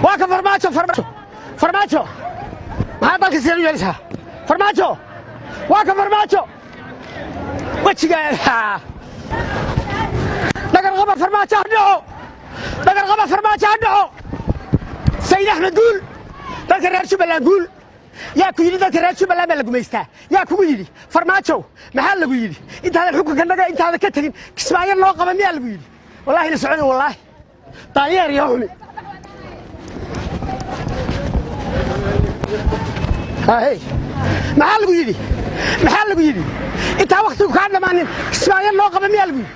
Waa ka Farmaajo. Farmaajo, Farmaajo, maxaa dalka sidan u yeelaysaa? Farmaajo, waa ka Farmaajo wejiga. Dhagarqaba Farmaajo ha dhaco! Dhagarqaba Farmaajo ha dhaco! Sayid Axmed guul! Dadka reer Jubbaland guul! Yaa ku yidhi dadka reer Jubbaland baa la gumaystaa? Yaa kugu yidhi, Farmaajow? Maxaa lagu yidhi? Intaadan xukunka naga intaadan ka tegin Kismaayo loo qaba miyaa lagu yidhi? Wallahi na soconin, wallaahi daanyeer iyo xumi. Hey, maxaa lagu yidhi? Maxaa lagu yidhi? Intaa waktigu kaa dhammaanin Kismaayo loo qaba miyaa lagu yidhi?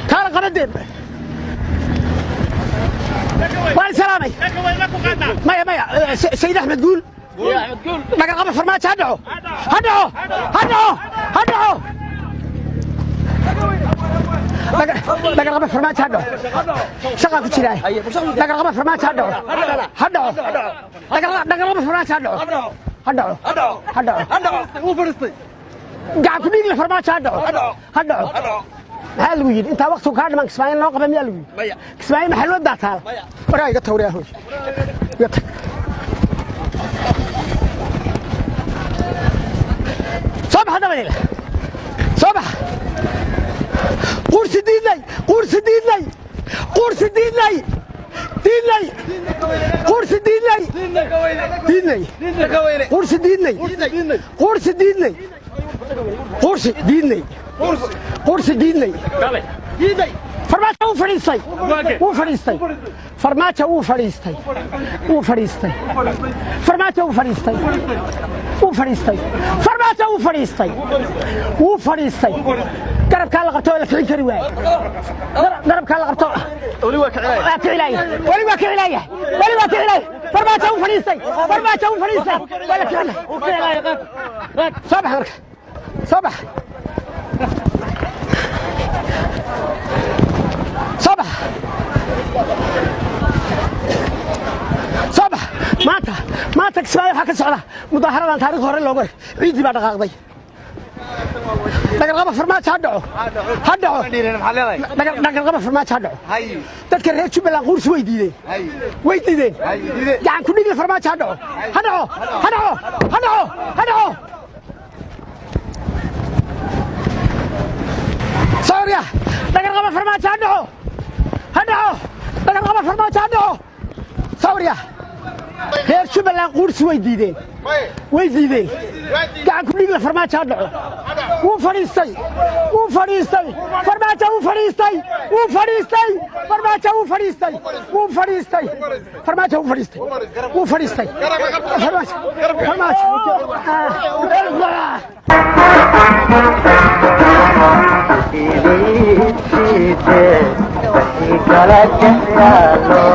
Kaala qabadeen. Waan salaamay. Maya, maya. Sayid Axmed guul! Dhagarqaba Farmaajo ha dhaco! Ha dhaco! Ha dhaco! Ha dhaco! Dhagarqaba Farmaajo ha dhaco! Shaqaa ku jiraa. Dhagarqaba Farmaajo ha dhaco! Ha dhaco! Dhagarqaba Farmaajo ha dhaco! Ha dhaco! Ha dhaco! Gacan ku dhiigle Farmaajo ha dhaco! Ha dhaco! Maxaa lagu yidhi? Intaa waktigu kaa dhamaan Kismaayo loo qaba miyaa lagu yidhi? Kismaayo maxaa loo daataala? Waraa iga tawriyaa, hoy, iga tag. Soo baxa dabadeeda, soo baxa. Qursi diidnay, qursi diidnay, qursi diidnay, diidnay, qursi diidnay, diidnay, qursi diidnay, qursi diidnay, qursi diidnay, qursi diidnay. Farmaajo wuu fadhiistay, wuu fadhiistay. Farmaajo wuu fadhiistay, wuu fadhiistay. Farmaajo wuu fadhiistay, wuu fadhiistay. Farmaajo wuu fadhiistay, wuu fadhiistay. Garabkaa la qabto oo la kicin kari waaye. Garabkaa la qabto waa kicilaya, weli waa kicilaya, weli waa kicilaya. Farmaajo wuu fadhiistay, Farmaajo wuu fadhiistay, waa la kicilaya. Soo bax marka, soo bax, soo bax, soo bax. Maanta, maanta Kismaayo waxaa ka socda mudaaharadan taarikh hore looga. Ciiddii baa dhaqaaqday. Dhagarqaba Farmaajo ha dhaco! Ha dhaco! Dhagarqaba Farmaajo ha dhaco! Dadka reer Jubbaland quursi way diideen, way diideen. Gacan ku dhiigle Farmaajo ha dhaco! Ha dhaco! Ha dhaco! Ha dhaco! Ha dhaco! Soorya, dhagarqaba Farmaajo ha dhaco! Ha dhaco! Dhagarqaba Farmaajo ha dhaco! Sawirya, reer Jubbaland quursi way diideen, way diideen. Gacan ku dhiigle Farmaajo ha dhaco! Wuu fadhiistay, wuu fadhiistay. Farmaajo wuu fadhiistay, wuu fadhiistay. Farmaajo wuu fadhiistay, wuu fadhiistay. Farmaajo wuu fadhiistay, wuu fadhiistay. Farmaajo, Farmaajo. Kala jeclaalo.